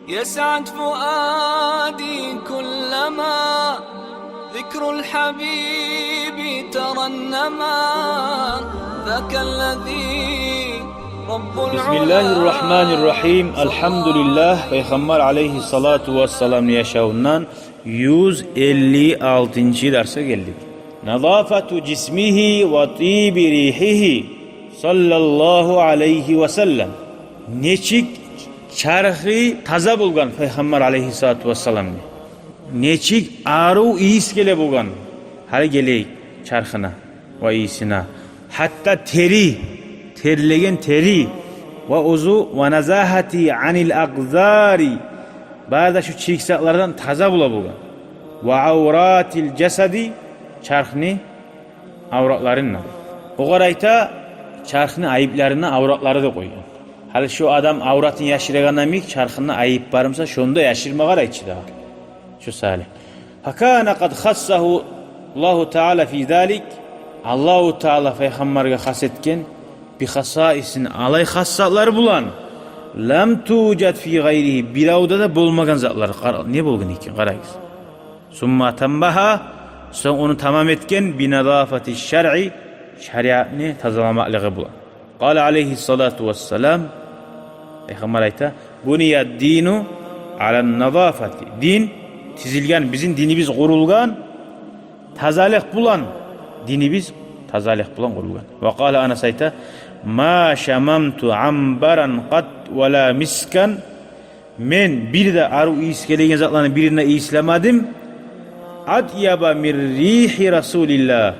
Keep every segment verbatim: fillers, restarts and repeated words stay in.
يسعد فؤادي كلما ذكر الحبيب ترنما، ذاك الذي رب العلا. بسم الله الرحمن الرحيم. الحمد لله. Пайхаммар алейгьиссалату вассаламны яшавундан юз элли алтынчы дарсгъа гелдик. نظافة جسمه وطيب ريحه صلى الله عليه وسلم. Нечик чархы таза болгъан Пайхаммар алейгьиссалату вассаламны. Нечик арив ийис геле болгъан. Гьали гелейик чархына ва ийисине. Гьатта тери, терлеген тери. Ва оьзю, ونزاهته عن الأقذار. Бары да шу чирик затлардан таза бола болгъан. وعورات الجسد, чархны авратларын да. Огъар айта, чархны айыпларын да, авратларын да къойгъан. Гьали шу адам авратын яшырагъан йимик, чархында айып бар буса, шону да яшырма къарай чы дагъы. Шу саялы. فكان قد خصه الله تعالى في ذلك. Аллагьу Таала Пайхаммаргъа хас этген بخصائص, алай хас затлар булан, لم توجد في غيره, биревде де болмагъан затлар. Къара, не болгъан экен, къарагъыз. ثم أتمها, сонг ону тамам этген بنظافة الشرع, шариатны тазаламакълыгъы булан. قال عليه الصلاة والسلام, Пайхаммар айта: بني الدين على النظافة. Дин тизилген, бизин динибиз къурулгъан тазалыкъ булан, динибиз тазалыкъ булан къурулгъан. وقال, Анас айта: ما شممت عنبرا قط ولا مسكا. Мен бир де арив ийис гелеген затланы бирин де ийислемедим. أطيب من ريح رسول الله.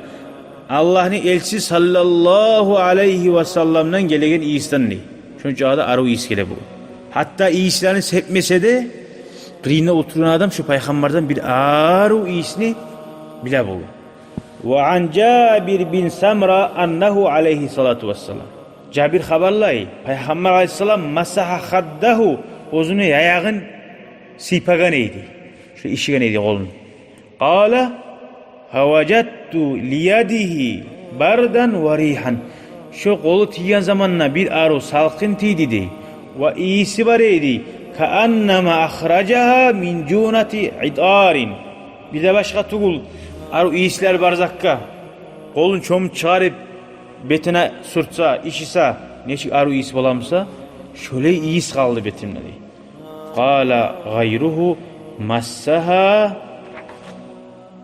Аллагьны элчиси саллаллагьу алайгьи васалламдан гелеген ийисден дей. Шончакъы да арив ийис геле бу. Гьатта ийислени сепмесе де, къырыйында олтургъан адам шу Пайхаммардан бир арив ийисни биле болгъан. وعن جابر بن سمرة أنه عليه الصلاة والسلام. Жабир хабарлай, Пайхаммар алайгьиссалам مسح خده, оьзюню яягъын сыйпагъан эди. Шо ишиген эди къолун. قال: فوجدت ليده بردا وريحا. Шо къолу тийген заманда бир арив салкъын тийди дей. Ва ийиси бар эди. كأنما أخرجها من جنة عطار. Бир де башгъа тюгюл, арив ийислер бар затгъа къолун чомуп чыгъарып, бетине сюртсе, ишисе, нечик арив ийис бола буса, шолай ийис къалды бетимде дей. قال غيره: مسها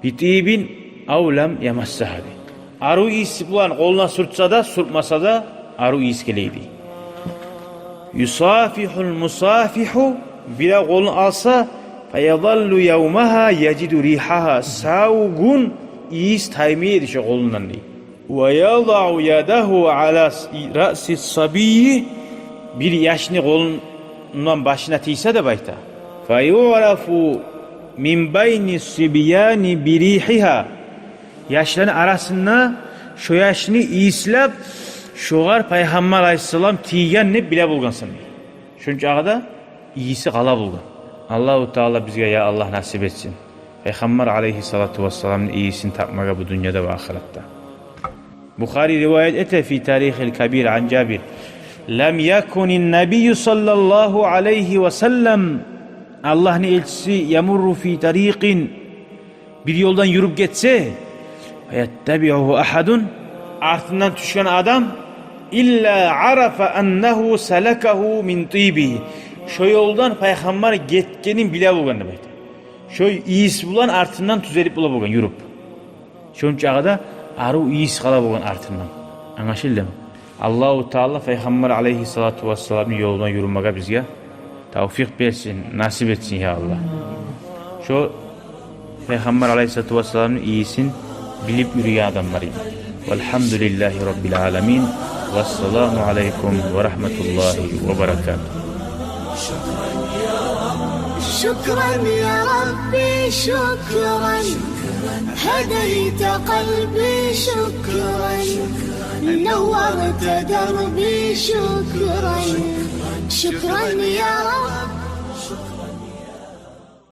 بطيب أو لم يمسها дей. Арив ийис булан къолуна сюртсе де, сюртмесе де, арив ийис геле эди. يصافح المصافح, бирев къолун алса, فيظل يومها يجد ريحها, сав гюн ийис таймай эди шо къолундан дей. ويضع يده على رأس الصبي, бир яшны къолундан башына тийсе деп айта. فيعرف من بين الصبيان بريحها. Яшланы арасында шо яшны ийислеп, шогъар Пайхаммар алайгьиссалам тийген деп биле болгъансан дей. Шончакъы да ийиси къала болгъан. Аллагьу Таала бизге, я Аллагь, насип этсин Пайхаммар алайгьиссалату вассаламны ийисин тапмагъа бу дюньяда ва ахыратда. Бухари риваят эте في تاريخ الكبير عن جابر: لم يكن النبي صلى الله عليه وسلم, Аллагьны элчиси, يمر في طريق, бир ёлдан юрюп гетсе, فيتبعه أحد, артындан тюшген адам, إلا عرف أنه سلكه من طيبه, шо ёлдан Пайхаммар гетгенин биле болгъан деп айта. Шо ийис булан артындан тюзелип бола болгъан юрюп. Шончакъы да арив ийис къала болгъан артындан. Англашылдымы? Аллагьу Таала Пайхаммар алайгьиссалату вассаламны ёлундан юрюмеге бизге тавфикъ берсин, насип этсин, я Аллагь. Шо Пайхаммар алайгьиссалату вассаламны ийисин билип юрюген адамлар эдик. والحمد لله رب العالمين. والسلام عليكم ورحمة الله وبركاته. شكرا يا ربي، شكرا. هديت قلبي، شكرا. نورت دربي، شكرا. شكرا يا رب.